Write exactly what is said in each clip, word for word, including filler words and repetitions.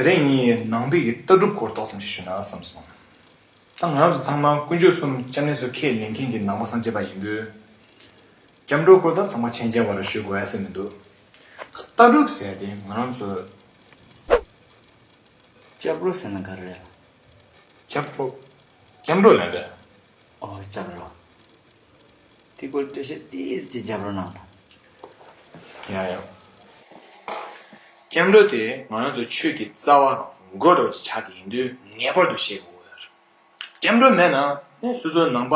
དེ་རིང་ངས་ནང་པའི་གི་ལྟ་གྲུབ་སྐོར་ཏོག་ཙམ་ཞིག་ཞུས་ན་བསམ་སོང་། ད་ང་རང་ཚོ་ཚང་མ་དཀོན་མཆོག་གསུམ་སྐྱབས་གནས་སུ་ཁས་ལེན་མཁན་གྱི་ནང་པ་སངས་རྒྱས་པ་ཡིན་དུས། སྐྱབས་འགྲོའི་སྐོར་ད་ཚང་མ་མཁྱེན་མཁྱེན་པ་རེད། ཞུ་དགོས་ཡ་ཟེར་མི་འདུག་ལྟ་གྲུབ་ཟེར་དེ་ང་རང་ཚོ། སྐྱབས་འགྲོ་ཟེར་ན་ག་རེ་རེད། སྐྱབས་འགྲོ། སྐྱབས་འགྲོ་ལབ་པས། ཨོ། སྐྱབས་འགྲོ། དེ་སྐོར་འགྲེལ་བཤད་ཏོག་ཙམ་རྒྱབ་རོགས་གནང་དང་། ཡ་ཡ། སྐྱབས་འགྲོ་དེ་ང་རང་ཚོ་ཆོས་ཀྱི་རྩ་བ་དང་མགོ་འདྲ་བོ་ཅིག་ཆགས་ཏེ་ཡིན་དུས་ངེས་པར་དུ་ཤེས་དགོས་ཡོད་རེད། སྐྱབས་འགྲོ་མེད་ན་ནི་སོ་སོའི་ནང་པ་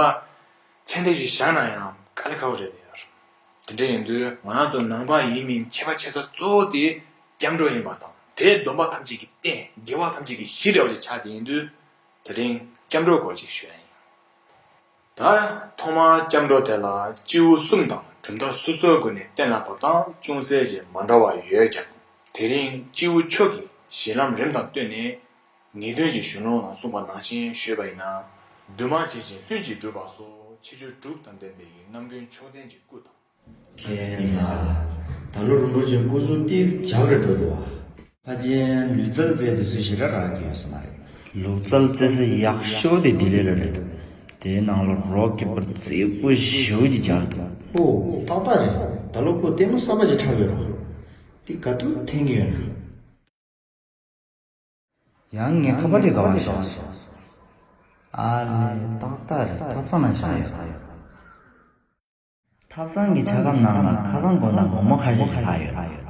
ཚད་ལྡན་ཞིག་བཞག་ན་ཡང་དཀའ་ལས་ཁག་པོ་རེད་དེ་ཡོད་རེད། དེ་འདྲ་ཡིན་དུས་ང་རང་ཚོ་ནང་པ་ཡིན་མིན་ཁྱད་པར་ཕྱེ་ས་གཙོ་བོ་དེ་སྐྱབས་འགྲོ་ཡིན་པ་དང་། དེས་སྡོམ་པ་ཐམས་ཅད་ཀྱི་རྟེན། དགེ་བ་ཐམས་ཅད་ཀྱི་གཞི་འདྲ་བོ་ཅིག་ཆགས་ཏེ་ཡིན་དུས། དེ་རིང་སྐྱབས་འགྲོའི་སྐོར་ཅིག་ཞུ་ཡ་ཡིན། ད་ཐོག་མར་སྐྱབས་འགྲོ་དེ་ལ་སྐྱེས་བུ་གསུམ་དང་གྲུབ་མཐའ་སོ་སོའི་སྒོ་ནས་གཏན་ལ་ཕབ་སྟངས་ཅུང་ཟད་ཅིག་མ་འདྲ་བ་ཡོད་ཀྱང་། དེ་རིང་སྐྱེས་བུ་མཆོག་གི་གཞི་ལམ་རིམ་དང་བསྟུན་ནས་ངེས་དོན་གྱི་གཞུང་ལུགས་ནང་གསུངས་པ་ནང་བཞིན་ཞུས་པ་ཡིན་ན། འདུས་མ་བྱས་ཤིང་ལྷུན་གྱིས་གྲུབ་པ་སོགས་ཁྱད་ཆོས་དྲུག་དང་ལྡན་པའི་རྣམ་ཀུན་མཆོག་ལྡན་གྱི་སྐུ་དང་། ཁྱེད་ཚ། ད་ལོ་རིན་པོ་ཆེ་སྐུ་གཟུགས་ཏིས་འཇགས་རེ་འགྲོ་འདུག་བ། ཕལ་ཆེར་ལུས་རྩལ་རྩེད་དུས་ཚོད་ཞེ་དྲག་རག་གི་ཡོད་ས་མ་རེད། ལུས་རྩལ་རྩེད་ས་ཡག་ཤོས་དེ་ལྡི་ལི་ལ་རེད་འདུག་དེའི་ནང་ལ་རོག་གི་པར་རྩེད་པོ་ཞེ་པོ་ཅིག་རྒྱག་འདུག་ཨོ། ཏག་ཏག་རེད། ད་ལོ་ཁོ་ལྟད་མོ་གསར་པ་ཅིག་འཁྲབ་ཡོད་ར། དེ་ག་དུས་འཐེན་གི་ཡོད་ན། ཡང་ངས་ཁ་པར་དེ་ག་བར་བཞག་སོང་། ཨ་ལས། ཏག་ཏག་རེད། ཐབ་ཚང་ནང་བཞག་ཡོད། ཐབ་ཚང་གི་ཆ་སྒམ་ནང་ལ་ཁ་སང་དགོང་དག་མོག་མོག་ཁ་ཤས་ཤིག་ལྷག་ཡོད།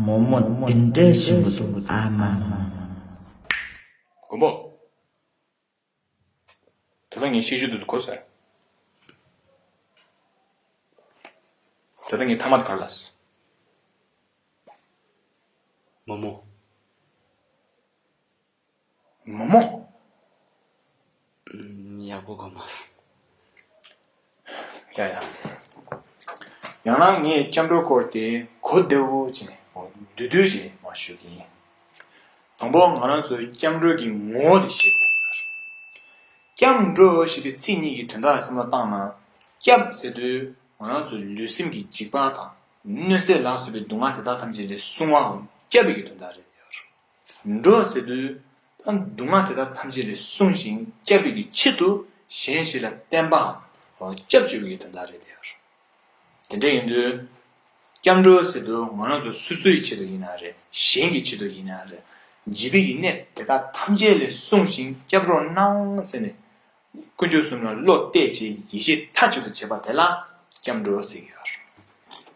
མོག་མོག་འདི་འདྲའི་ཞིམ་པོ་འདུག་ཨ་མ་མ། མགོན་པོ། ད་ལྟ་ངས་བཤད་རྒྱུ་འདུག་གོ་ཟེར། ད་ལྟ་ངས་ཐ་མ་དེ་ག་རེ་ལབ་སོང་། མོག་མོག་མོག་མོག་ཡག་པོ་གོ་མ་སོང་། ཡ་ཡ། ཡང་ན་ངས་སྐྱབས་འགྲོའི་སྐོར་དེ་གོ་བདེ་བོ་བྱས་ནས་བསྡུས་བསྡུས་བྱས་མར་ཞུ་གི་ཡིན། དང་པོ་ང་རང་ཚོའི་སྐྱབས་འགྲོའི་གི་ངོ་བོ་དེ་ཤེས་དགོས། སྐྱབས་འགྲོ་ཞེས་པའི་ཚིག་གཉིས་ཀྱི་དོན་དག་བསམ་བློ་བཏང་ན། སྐྱབས་ཟེར་དུས་ང་རང་ཚོའི་ལུས་སེམས་ཀྱི་འཇིགས་པ་དང་གནོད་འཚེ་ལ་སོགས་པའི་སྡུག་བསྔལ་དེ་དག་ཐམས་ཅད་ལས་སྲུང་བའམ་སྐྱབས་པའི་གི་དོན་དག་རེད་དེ། འགྲོ་ཟེར་དུས་ད་སྡུག་བསྔལ་དེ་དག་ཐམས་ཅད་ལས་སྲུང་ཞིང་སྐྱབས་པའི་གི་ཆེད་དུ་གཞན་ཞིག་ལ་བརྟེན་པའམ་སྐྱབས་བཅོལ་བའི་གི་དོན་དག་རེད་དེ། དེ་འདྲ་ཡིན་དུས། སྐྱབས་འགྲོ་ཟེར་དུས་ང་རང་ཚོ་སོ་སོའི་ཆེད་དུ་ཡིན་ན་རེད། གཞན་གྱི་ཆེད་དུ་ཡིན་ན་རེད། འཇིགས་པའི་གི་གནས་དེ་དག་ཐམས་ཅད་ལས་སྲུང་ཞིང་སྐྱབས་རོགས་གནང་ཟེར་ནས། དཀོན་མཆོག་གསུམ་ལ་བློ་གཏད་བྱས་ཡིད་ཆེས་མཐའ་གཅིག་ཏུ་བྱེད་པ་དེ་ལ་སྐྱབས་འགྲོ་ཟེར་གྱི་ཡོད་རེད།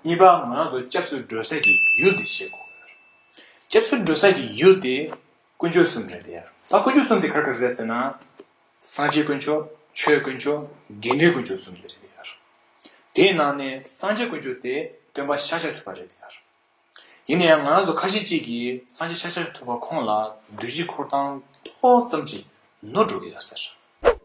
གཉིས་པ་ང་རང་ཚོ་སྐྱབས་སུ་འགྲོ་ས་ཀྱི་ཡུལ་དེ་ཤེས་དགོས་ཡོད་རེད། སྐྱབས་སུ་འགྲོ་ས་ཀྱི་ཡུལ་དེ་དཀོན་མཆོག་གསུམ་རེད་དེ། ད་དཀོན་མཆོག་གསུམ་དེ་ག་རེ་ག་རེ་རེད་ཟེར་ན། སངས་རྒྱས་དཀོན་མཆོག་ཆོས་དཀོན་མཆོག་དགེ་འདུན་དཀོན་མཆོག་གསུམ་དེ་རེད་དེ། དེའི་ནང་ནས་སངས་རྒྱས་དཀོན་མཆོག་དེ་སྟོན་པ་ཤཱཀྱ་ཐུབ་པ་རེད་དེ། ཡིན་ན་ཡང་ང་རང་ཚོ་ཁ་ཤས་ཅིག་གིས་སངས་རྒྱས་ཤཱཀྱ་ཐུབ་པ་ཁོང་ལ་བདུད་བཞི་འཁོར་སྟངས་ཏོག་ཙམ་ཅིག་ནོར་འགྲོ་གི་ཡོད་ཟེར།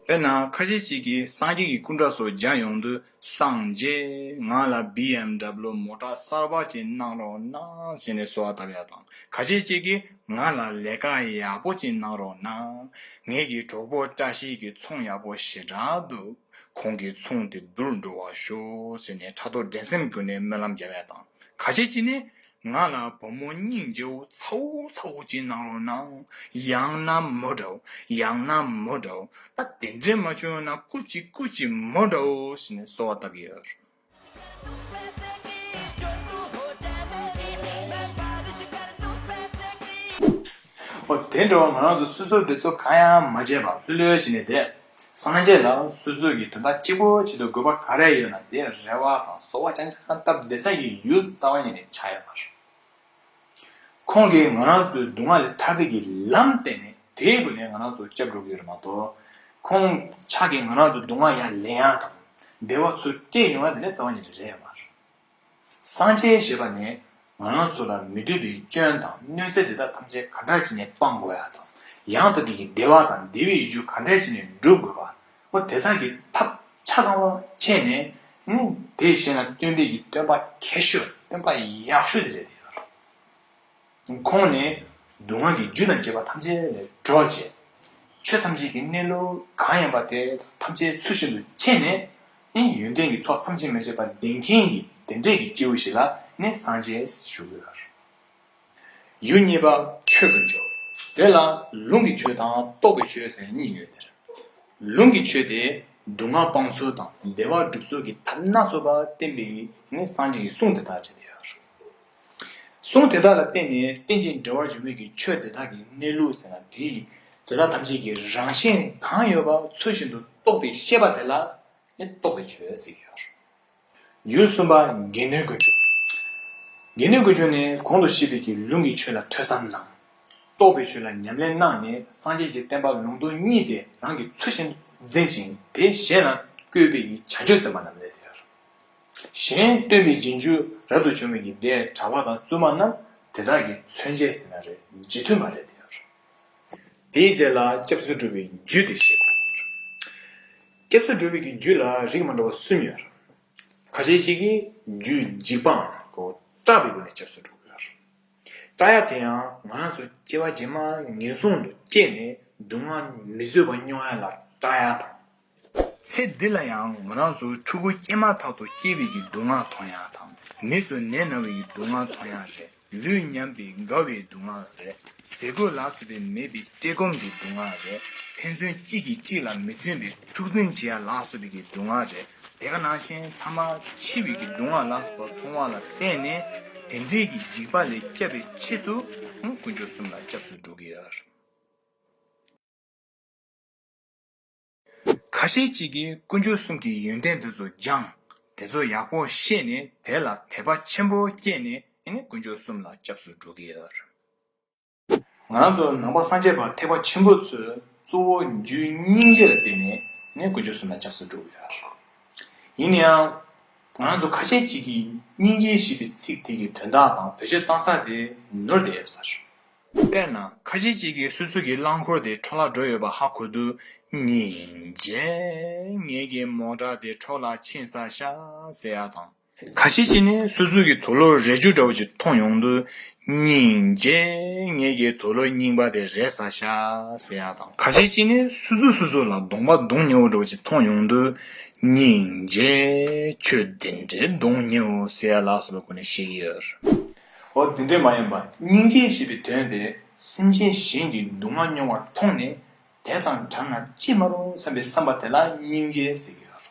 དཔེར་ན་ཁ་ཤས་ཅིག་གིས་སངས་རྒྱས་ཀྱི་སྐུ་འདྲ་སོགས་མཇལ་ཡོང་དུས། སངས་རྒྱས་ང་ལ་བི་ཨེམ་ཌབ་ལུ་མོ་ཊ་གསར་པ་ཅིག་གནང་རོགས་གནང་ཟེར་ནས་གསོལ་བ་བཏབ་ཡ་དང་། ཁ་ཤས་ཅིག་གིས་ང་ལ་ལས་ཀ་ཡག་པོ་ཅིག་གནང་རོགས་གནང་། ངེད་ཀྱི་གྲོགས་པོ་བཀྲ་ཤིས་ཀྱི་ཚོང་ཡག་པོ་ཞེ་དྲག་འདུག་ཁོང་གི་ཚོང་དེ་སྡུག་འགྲོ་བ་ཤོག་ཟེར་ནས་ཕྲག་དོག་འགྲན་སེམས་ཀུན་ནས་སྨོན་ལམ་རྒྱབ་ཡ་དང་། ཁ་ཤས་ཅིག་ནི་ང་ལ་བུ་མོ་སྙིང་རྗེ་བོ་ཚ་བོ་ཚ་བོ་ཅིག་གནང་རོགས་གནང་། ཡང་ན་མོ་འདྲ་བོ། ཡང་ན་མོ་འདྲ་བོ། ད་དེ་འདྲས་མ་བྱུང་ན་སྐུ་མཁྱེན་སྐུ་མཁྱེན་མོ་འདྲ་བོ་ཟེར་ནས་གསོལ་བ་བཏབ་ཀྱི་ཡོད། འོ། དེ་འདྲ་བ་ང་རང་ཚོ་སོ་སོའི་འདི་ཚོ་གང་ཡང་མ་བྱས་པར་ལྷོད་ལྷོད་བྱས་ནས་བསྡད། སངས་རྒྱས་ལ་སོ་སོའི་གི་དོན་དག་གཅིག་པོ་ཆེད་དུ་དགོས་པ་ག་རེ་ཡོད་ན་དེ་རེ་བ་དང་གསོལ་བ་རྐྱང་རྐྱང་བཏབ་བསྡད་ས་ཡི་ཡུལ་རྩ་བ་ཉིད་ནས་ཆགས་ཡོད་མ་རེད། ཁོང་གིས་ང་རང་ཚོའི་སྡུག་བསྔལ་ལས་ཐར་པའི་གི་ལམ་བསྟན་ནས་དེའི་སྒོ་ནས་ང་རང་ཚོ་སྐྱབས་འགྲོ་གི་ཡོད་རེད་མ་གཏོགས། ཁོང་ཅག་གིས་ང་རང་ཚོའི་སྡུག་བསྔལ་ཡར་ལེན་ཡག་དང་བདེ་བ་ཚུར་སྤྲད་ཡོང་ཡག་དེ་ལས་རྩ་བ་ཉིད་ནས་རེད་མ་རེད། སངས་རྒྱས་ཞེས་པ་ནི་ང་རང་ཚོ་ལ་མི་འདོད་པའི་སྐྱོན་དང་གནོད་འཚེ་འདི་དག་ཐམས་ཅད་ག་འདྲ་བྱས་ནས་སྤང་དགོས་ཡག་དང་། ཡང་དག་པའི་གི་བདེ་བ་དང་བདེ་བའི་རྒྱུ་ག་འདྲ་བྱས་ནས་སྒྲུབ་དགོས་པ། འོ་དེ་དག་གི་ཐབས་ཆ་ཚང་བ་ཁྱེར་ནས་ནི་དེ་གཞན་ལ་སྟོན་པའི་གི་སྟོན་པ་མཁས་ཤོས་སྟོན་པ་ཡག་ཤོས་དེ་རེད་དེ། ཁོང་ནི་སྡུག་བསྔལ་གྱི་རྒྱུ་དང་བཅས་པ་ཐམས་ཅད་ལས་གྲོལ་བྱས། ཆོས་ཐམས་ཅད་ཀྱི་གནས་ལུགས་གང་ཡིན་པ་དེ་ཐམས་ཅད་ཚུལ་བཞིན་དུ་མཁྱེན་ནས་ནི་ཡོན་ཏན་གྱི་ཚོགས་བསམ་གྱིས་མི་ཁྱབ་པ་ལྡན་མཁན་གྱི་དེ་འདྲས་ཀྱི་སྐྱེས་བུ་ཞིག་ལ་ནི་སངས་རྒྱས་ཞུ་གི་ཡོད། ཡུལ་གཉིས་པ་ཆོས་དཀོན་མཆོག་དེ་ལ་ལུང་གི་ཆོས་དང་རྟོགས་པའི་ཆོས་ཟེར་གཉིས་ཡོད་དེ། ལུང་གི་ཆོས་དེ་སྡུག་བསྔལ་སྤང་ཚུལ་དང་བདེ་བ་སྒྲུབ་ཚུལ་གྱི་ཐབས་སྣ་ཚོགས་པ་བསྟན་པའི་ནི་སངས་རྒྱས་ཀྱི་གསུང་དེ་དག་བྲིས་ཏེ་ཡོད། གསུང་དེ་དག་ལ་བརྟེན་ནས་རྟེན་ཅིང་འབྲེལ་བར་འབྱུང་བའི་གི་ཆོས་དེ་དག་གི་གནས་ལུགས་ཟེར་ན། དེ་ཡི་དེ་དག་ཐམས་ཅད་ཀྱི་རང་བཞིན་གང་ཡོད་པ་ཚུལ་བཞིན་དུ་རྟོགས་པའི་ཤེས་པ་དེ་ལ་ནི་རྟོགས་པའི་ཆོས་ཟེར་གྱི་ཡོད། ཡུལ་གསུམ་པ་དགེ་འདུན་དཀོན་མཆོག་དགེ་འདུན་དཀོན་མཆོག་ནི་གོང་དུ་བཤད་པའི་གི་ལུང་གི་ཆོས་ལ་ཐོས་བསམ་གནང་། རྟོགས་པའི་ཆོས་ལ་ཉམས་ལེན་གནང་ནས་སངས་རྒྱས་ཀྱི་བསྟན་པ་ལུང་རྟོགས་གཉིས་དེ་རང་གི་ཚུལ་བཞིན་འཛིན་ཅིང་དེ་གཞན་ལ་བཀོད་པའི་གི་བྱང་ཆུབ་སེམས་དཔའ་རྣམས་རེད་དེ། གཞན་སྟོན་པའི་རྗེས་འཇུག་རབ་ཏུ་བྱུང་བའི་གི་སྡེ་གྲྭ་པ་དང་བཙུན་མ་རྣམས་དེ་དག་གི་མཚོན་བྱེད་ཟེར་ན་རེད། རྗེས་མཐུན་པ་རེད་དེ། དེའི་རྗེས་ལ་སྐྱབས་སུ་འགྲོ་བའི་རྒྱུ་དེ་བཤད་དགོས། སྐྱབས་སུ་འགྲོ་བའི་གི་རྒྱུ་ལ་རིགས་མ་འདྲ་བ་གསུམ་ཡོད། ཁ་ཤས་ཅིག་གིས་རྒྱུ་འཇིགས་པའམ་ཁོ་སྐྲག་པའི་སྒོ་ནས་སྐྱབས་སུ་འགྲོ་གི་ཡོད། སྐྲག་ཡ་དེ་ཡང་ང་རང་ཚོ་སྐྱེ་བ་རྗེས་མ་ངན་སོང་དུ་སྐྱེས་ནས་སྡུག་བསྔལ་མི་བཟོད་པ་མྱོང་ཡ་ལ་སྐྲག་ཡ་དང་། ཚེ་འདི་ལ་ཡང་ང་རང་ཚོ་ཕྲུ་གུ་སྐྱེས་མ་ཐག་ཏུ་སྐྱེ་བའི་གི་སྡུག་བསྔལ་མཐོང་ཡ་དང་། མི་ཚོ་ནད་ན་བའི་གི་སྡུག་བསྔལ་མཐོང་ཡ་རེད། ལུས་ཉམས་པའི་རྒ་བའི་སྡུག་བསྔལ་རེད། ཟས་གོས་ལ་སོགས་པའི་མེད་པའི་བཀྲེས་སྐོམ་གྱི་སྡུག་བསྔལ་རེད། ཕན་ཚུན་གཅིག་གིས་གཅིག་ལ་མི་མཐུན་པའི་འཁྲུག་འཛིང་བྱེད་ཡ་ལ་སོགས་པའི་གི་སྡུག་བསྔལ་རེད། དེ་ག་ནང་བཞིན་ཐ་མ་འཆི་བའི་གི་སྡུག་བསྔལ་ལ་སོགས་པ་མཐོང་བ་ལ་བརྟེན་ནས་དེ་འདྲའི་གི་འཇིགས་པ་ལས་སྐྱབས་པའི་ཆེད་དུ་དཀོན་མཆོག་གསུམ་ལ་སྐྱབས་སུ་འགྲོ་གི་ཡོད། ཁ་ཤས་ཅིག་གིས་དཀོན་མཆོག་གསུམ་གྱི་ཡོན་ཏན་དེ་ཚོ་སྦྱངས། དེ་ཚོ་ཡག་པོ་ཤེས་ནས་དེ་ལ་དད་པ་ཆེན་པོ་སྐྱེས་ནས་ཨེ་ནི་དཀོན་མཆོག་གསུམ་ལ་སྐྱབས་སུ་འགྲོ་གི་ཡོད། ང་རང་ཚོ་ནང་པ་སངས་རྒྱས་པ་ཐེག་པ་ཆེན་པོ་ཚོས་གཙོ་བོ་རྒྱུའི་སྙིང་རྗེ་ལ་བརྟེན་ནས་ནི་དཀོན་མཆོག་གསུམ་ལ་སྐྱབས་སུ་འགྲོ་གི་ཡོད། ཡིན་ན་ཡང་ང་རང་ཚོ་ཁ་ཤས་ཅིག་གིས་སྙིང་རྗེ་ཞེས་པའི་ཚིག་དེ་གི་དོན་དག་དང་བེད་སྤྱོད་བཏང་ས་དེ་ནོར་བསྡད་ཡོད་ས་རེད། དཔེར་ན་ཁ་ཤས་ཅིག་གིས་སོ་སོ་གི་རླངས་འཁོར་དེ་འཕྲོ་བརླག་འགྲོ་ཡོད་པ་ཧ་གོ་དུས། སྙིང་རྗེ། ངེད་ཀྱི་མོ་ཊ་དེ་འཕྲོ་བརླག་ཕྱིན་ས་ཤག་ཟེར་ཡ་དང་། ཁ་ཤས་ཅིག་ནི་སོ་སོ་གི་དུག་ལོག་རས་ཆུང་འདྲ་བོ་ཅིག་མཐོང་ཡོང་དུས། སྙིང་རྗེ། ངེད་ཀྱི་དུག་ལོག་རྙིང་པ་དེ་རལ་ས་ཤག་ཟེར་ཡ་དང་། ཁ་ཤས་ཅིག་ནི་སོ་སོ་སོ་སོ་ལ་གདོང་པ་གདོང་ཉེ་བོ་འདྲ་བོ་ཅིག་མཐོང་ཡོང་དུས། སྙིང་རྗེ། ཁྱོད་འདི་འདྲའི་གདོང་ཉེ་བོ་ཟེར་ཡ་ལ་སོགས་པའི་སྒོ་ནས་བཤད་ཀྱི་ཡོད། འོ་དེ་འདྲས་མ་ཡིན་པ་སྙིང་རྗེ་ཞེས་པའི་དོན་དེ་སེམས་ཅན་གཞན་གྱི་སྡུག་བསྔལ་མྱོང་བ་མཐོང་ནས་དེ་དང་བྲལ་ན་ཅི་མ་རུང་བསམ་པའི་བསམ་པ་དེ་ལ་སྙིང་རྗེ་ཟེར་གྱི་ཡོད།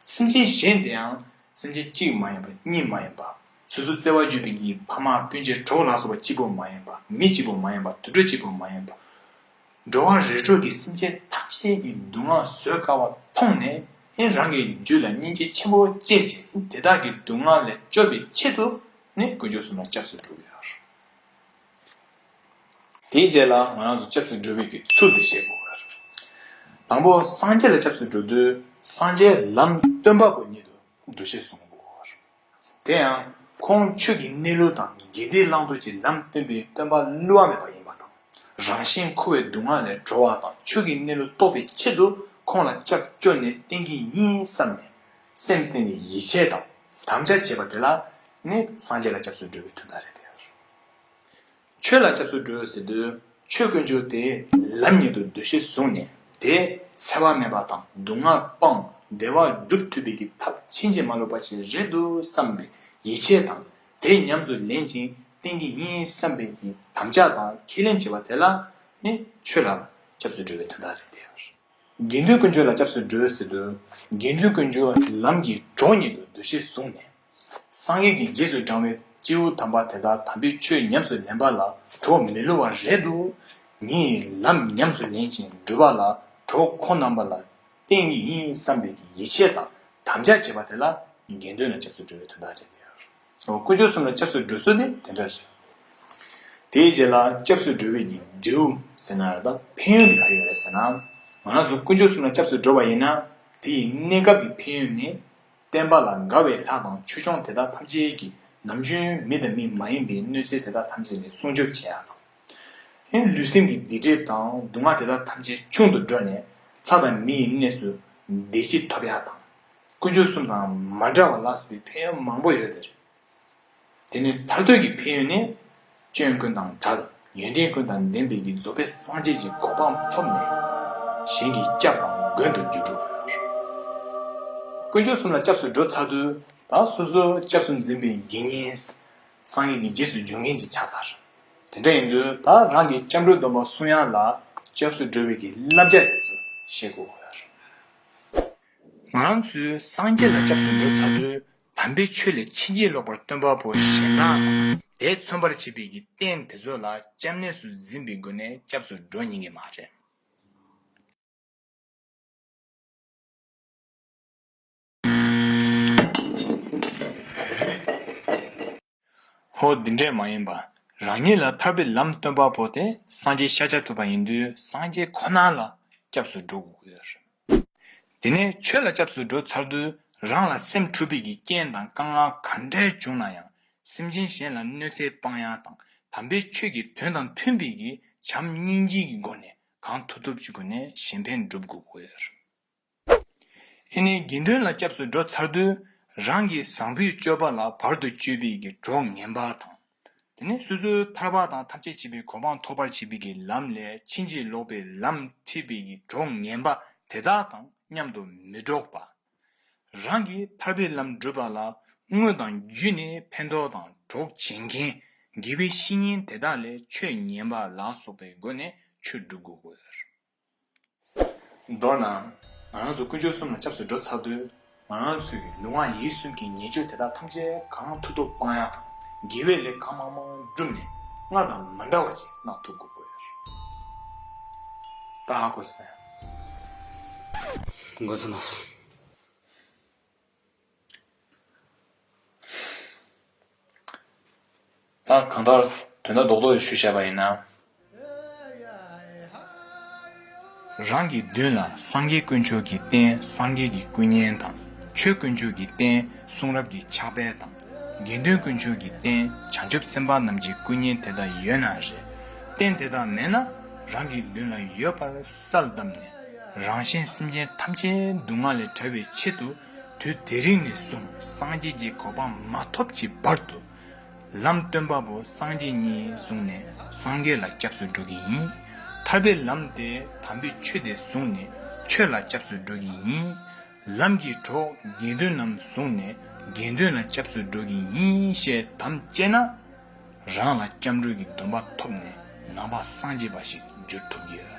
སེམས་ཅན་གཞན་དེ་ཡང་སེམས་ཅན་གཅིག་མ་ཡིན་པ་གཉིས་མ་ཡིན་པ། སོ་སོ་བརྩེ་བ་བརྗོད་པའི་ཕ་མ་སྤུན་མཆེད་གྲོགས་ལ་སོགས་པ་གཅིག་པོ་མ་ཡིན་པ། མི་གཅིག་པོ་མ་ཡིན་པ། དུད་འགྲོ་གཅིག་པོ་མ་ཡིན་པ། འགྲོ་བ་རིགས་དྲུག་གི་སེམས་ཅན་ཐམས་ཅད་ཀྱི་སྡུག་བསྔལ་བཟོད་དཀའ་བ་མཐོང་ནས་ཨེ་རང་གི་རྒྱུད་ལ་སྙིང་རྗེ་ཆེན་པོ་སྐྱེས་བྱས་དེ་དག་གི་སྡུག་བསྔལ་ལས་སྐྱོབ་པའི་ཆེད་དུ་ནི་དཀོན་མཆོག་གསུམ་ལ་སྐྱབས་སུ་འགྲོ་གི་ཡོད། དེའི་རྗེས་ལ་ང་རང་ཚོ་སྐྱབས་སུ་འགྲོ་བའི་གི་ཚུལ་དེ་བཤད་དགོས་པ་རེད། དང་པོ་སངས་རྒྱས་ལ་སྐྱབས་སུ་འགྲོ་དུས་སངས་རྒྱས་ལམ་སྟོན་པ་པོ་ཉིད་དུ་འདུ་ཤེས་བཟུང་དགོས་པ་རེད། དེ་ཡང་ཁོང་ཆོས་ཀྱི་གནས་ལུགས་དང་དགེ་སྡིག་བླང་དོར་གྱི་ལམ་སྟོན་པའི་སྟོན་པ་བསླུ་བ་མེད་པ་ཡིན་པ་དང་། རང་གཞན་འཁོར་བའི་སྡུག་བསྔལ་ལས་གྲོལ་བ་དང་ཆོས་ཀྱི་གནས་ལུགས་རྟོགས་པའི་ཆེད་དུ་ཁོང་ལ་སྐྱབས་བཅོལ་ནས་བསྟེན་གྱི་ཡིན་བསམ་ནས་སེམས་གཏིང་ནས་ཡིད་ཆེས་དང་དམ་བཅའ་བྱས་པ་དེ་ལ་ནི་སངས་རྒྱས་ལ་སྐྱབས་སུ་འགྲོ་བའི་དོན་དག་རེད་དེ། ཆོས་ལ་སྐྱབས་སུ་འགྲོ་ཟེར་དུས་ཆོས་དཀོན་མཆོག་དེ་ལམ་ཉིད་དུ་འདུ་ཤེས་བཟུང་ནས་དེ་འཚེ་བ་མེད་པ་དང་སྡུག་བསྔལ་སྤངས་བདེ་བ་སྒྲུབ་ཐུབ་པའི་གི་ཐབས་ཕྱིན་ཅི་མ་ལོག་པ་ཞིག་རེད་འདུག་བསམ་པའི་ཡིད་ཆེས་དང་དེ་ཉམས་སུ་ལེན་ཅིང་བསྟེན་གྱི་ཡིན་བསམ་པའི་གི་དམ་བཅའ་དང་ཁས་ལེན་བྱེད་པ་དེ་ལ་ནི་ཆོས་ལ་སྐྱབས་སུ་འགྲོ་བའི་དོན་དག་རེད་དེ། དགེ་འདུན་དཀོན་མཆོག་ལ་སྐྱབས་སུ་འགྲོ་ཟེར་དུས་དགེ་འདུན་དཀོན་མཆོག་ལམ་གྱི་གྲོགས་ཉིད་དུ་འདུ་ཤེས་བཟུང་ནས། སངས་རྒྱས་ཀྱི་རྗེས་སུ་འབྲང་བའི་སྐྱེས་བུ་དམ་པ་དེ་དག་དམ་པའི་ཆོས་ཉམས་སུ་ལེན་པ་ལ་གྲོགས་མི་བསླུ་བ་རེད་འདུག་ངས་ལམ་ཉམས་སུ་ལེན་ཅིང་སྒྲུབ་པ་ལ་གྲོགས་ཁོང་རྣམ་པ་ལ་བསྟེན་གྱི་ཡིན་བསམ་པའི་ཡིད་ཆེས་དང་དམ་བཅའ་བྱེད་པ་དེ་ལ་དགེ་འདུན་ལ་སྐྱབས་སུ་འགྲོ་བའི་དོན་དག་རེད་དེ། དཀོན་མཆོག་གསུམ་ལ་སྐྱབས་སུ་འགྲོ་ཚུལ་ནི་དེ་འདྲ་ཞིག་དེའི་རྗེས་ལ་སྐྱབས་སུ་འགྲོ་བའི་གི་འབྲས་བུ་ཟེར་ན་རེད་ད་ཕན་ཡོན་དེ་ག་རེ་ཡོད་རེད་ཟེར་ན། ང་རང་ཚོ་དཀོན་མཆོག་གསུམ་ལ་སྐྱབས་སུ་འགྲོ་བ་ཡིན་ན་དེ་ཡི་གནས་སྐབས་ཀྱི་ཕན་ཡོན་ནི། བསྟན་པ་ལ་དགའ་བའི་ལྷ་དང་ཆོས་སྐྱོང་དེ་དག་ཐམས་ཅད་ཀྱིས་ནམ་རྒྱུན་མི་དང་མི་མ་ཡིན་པའི་གནོད་འཚེ་དེ་དག་ཐམས་ཅད་ལས་སྲུང་སྐྱོབ་བྱེད་ཡག་དང་། ལུས་སེམས་ཀྱི་སྡིག་སྒྲིབ་དང་སྡུག་བསྔལ་དེ་དག་ཐམས་ཅད་ཆུང་དུ་འགྲོ་ནས་ལྷ་དང་མི་ཡི་གནས་སུ་བདེ་སྐྱིད་ཐོབ་ཡག་དང་། དཀོན་མཆོག་གསུམ་དང་མ་འདྲ་བ་ལ་སོགས་པའི་ཕན་ཡོན་མང་པོ་ཡོད་དེ་རེད། དེ་ནས་མཐར་ཐུག་གི་ཕན་ཡོན་ནི། སྐྱོན་ཀུན་དང་བྲལ། ཡོན་ཏན་ཀུན་དང་ལྡན་པའི་གི་རྫོགས་པའི་སངས་རྒྱས་ཀྱི་གོ་འཕང་ཐོབ་ནས། གཞན་གྱི་སྐྱབས་དང་མགོན་དུ་འགྱུར་འགྲོ་གི་ཡོད། དཀོན་མཆོག་གསུམ་ལ་སྐྱབས་སུ་འགྲོ་ཚར་དུས་ད་སོ་སོ་སྐྱབས་སུ་འཛིན་པའི་དགེ་བསྙེན། སངས་རྒྱས་ཀྱི་རྗེས་སུ་འཇུག་མཁན་ཅིག་ཆགས་ཚར། དེ་འདྲ་ཡིན་དུས་ད་རང་གི་སྐྱབས་འགྲོའི་སྡོམ་པ་སྲུང་ཡག་ལ་སྐྱབས་སུ་འགྲོ་བའི་གི་བསླབ་བྱ་དེ་ཚོ་ཤེས་དགོས་ཀྱི་ཡོད་རེད། ང་རང་ཚོས་སངས་རྒྱས་ལ་སྐྱབས་སུ་འགྲོ་ཚར་དུས་དམ་པའི་ཆོས་ལས་ཕྱིན་ཅི་ལོག་པར་སྟོན་པ་པོ་གཞན་དག་དང་དེས་མཚོན་པར་བྱེད་པའི་གི་རྟེན་དེ་ཚོ་ལ་སྐྱབས་གནས་སུ་འཛིན་པའི་སྒོ་ནས་སྐྱབས་སུ་འགྲོ་ཉན་གྱི་མ་རེད། ཧོ། འདི་འདྲས་མ་ཡིན་པ། རང་ཉིད་ལ་ཐར་པའི་ལམ་སྟོན་པ་པོ་དེ་སངས་རྒྱས་ཤཱཀྱ་ཐུབ་པ་ཡིན་དུས་སངས་རྒྱས་ཁོ་ན་ལ་སྐྱབས་སུ་འགྲོ་དགོས་ཀྱི་ཡོད་རེད། དེ་ནས་ཆོས་ལ་སྐྱབས་སུ་འགྲོ་ཚར་དུས་རང་ལ་སེམས་འཁྲུགས་པའི་གི་རྐྱེན་དང་དཀའ་ངལ་ག་འདྲས་བྱུང་ན་ཡང་སེམས་ཅན་གཞན་ལ་གནོད་འཚེ་སྤང་ཡག་དང་དམ་པའི་ཆོས་ཀྱི་དོན་དང་མཐུན་པའི་གི་བྱམས་སྙིང་རྗེའི་གི་སྒོ་ནས་གང་ཐུབ་ཐུབ་ཀྱི་སྒོ་ནས་གཞན་ཕན་སྒྲུབ་དགོས་ཀྱི་ཡོད་རེད། ཨེ་ནི་དགེ་འདུན་ལ་སྐྱབས་སུ་འགྲོ་ཚར་དུས་རང་གི་བཟང་པོའི་སྤྱོད་པ་ལ་བར་དུ་གཅོད་པའི་གི་གྲོགས་ངན་པ་དང་། དེ་ནས་སོ་སོའི་ཐར་པ་དང་ཐམས་ཅད་མཁྱེན་པའི་གོ་འཕང་ཐོབ་པར་བྱེད་པའི་གི་ལམ་ལས་ཕྱིན་ཅི་ལོག་པའི་ལམ་ཁྲིད་པའི་གི་གྲོགས་ངན་པ་དེ་དག་དང་མཉམ་དུ་མི་འགྲོགས་པ། རང་གིས་ཐར་པའི་ལམ་བསྒྲུབ་པ་ལ་དངོས་དང་བརྒྱུད་ནས་ཕན་ཐོགས་དང་གྲོགས་བྱེད་མཁན་དགེ་བའི་བཤེས་གཉེན་དེ་དག་ལས་ཆོས་ཉན་པ་ལ་སོགས་པའི་སྒོ་ནས་ཆོས་སྒྲུབ་དགོས་ཀྱི་ཡོད་རེད། མདོར་ན། ང་རང་ཚོ་དཀོན་མཆོག་གསུམ་ལ་སྐྱབས་སུ་འགྲོ་ཚར་དུས། ང་རང་ཚོའི་ལུས་ངག་ཡིད་གསུམ་གྱི་ཉེས་སྤྱོད་དེ་དག་ཐམས་ཅད་གང་ཐུབ་ཐུབ་སྤང་ཡག་དང་། དགེ་བའི་ལས་གང་མང་མང་བསྒྲུབས་ནས་སྔར་དང་མ་འདྲ་བ་ཅིག་གནང་ཐུབ་དགོས་ཀྱི་ཡོད་རེད། ད་ཧ་གོ་སོང་ངས། གོ་སོང་ལགས། ད་གང་ལྟར་དོན་དག་རྡོག་རྡོག་ཞུས་བཞག་པ་ཡིན་ན། རང་གི་མདུན་ལ་སངས་རྒྱས་དཀོན་མཆོག་གི་རྟེན་སངས་རྒྱས་ཀྱི་སྐུ་བརྙན་དང་། ཆོས་དཀོན་མཆོག་གི་རྟེན་གསུང་རབ་ཀྱི་ཕྱག་དཔེ་དང་། དགེ་འདུན་དཀོན་མཆོག་གི་རྟེན་བྱང་ཆུབ་སེམས་དཔའ་རྣམས་ཀྱི་སྐུ་བརྙན་དེ་དག་ཡོད་ན་རེད། རྟེན་དེ་དག་མེད་ན་རང་གི་མདུན་ལ་ཡོད་པར་གསལ་བཏབ་ནས། རང་གཞན་སེམས་ཅན་ཐམས་ཅད་སྡུག་བསྔལ་ལས་བྲལ་བའི་ཆེད་དུ་དུས་དེ་རིང་ནས་བཟུང་སངས་རྒྱས་ཀྱི་གོ་འཕང་མ་ཐོབ་ཀྱི་བར་དུ། ལམ་སྟོན་པ་པོ་སངས་རྒྱས་ཉིད་བཟུང་ནས་སངས་རྒྱས་ལ་སྐྱབས་སུ་འགྲོ་གི་ཡིན། ཐར་པའི་ལམ་དེ་དམ་པའི་ཆོས་དེ་བཟུང་ནས་ཆོས་ལ་སྐྱབས་སུ་འགྲོ་གི་ཡིན། ལམ་གྱི་གྲོགས་དགེ་འདུན་རྣམས་བཟུང་ནས་དགེ་འདུན་ལ་སྐྱབས་སུ་འགྲོ་གི་ཡིན་ཞེས་དམ་བཅས་ན། རང་ལ་སྐྱབས་འགྲོ་གི་སྡོམ་པ་ཐོབ་ནས་ནང་པ་སངས་རྒྱས་པ་ཞིག་འགྱུར་ཐུབ་ཀྱི་ཡོད།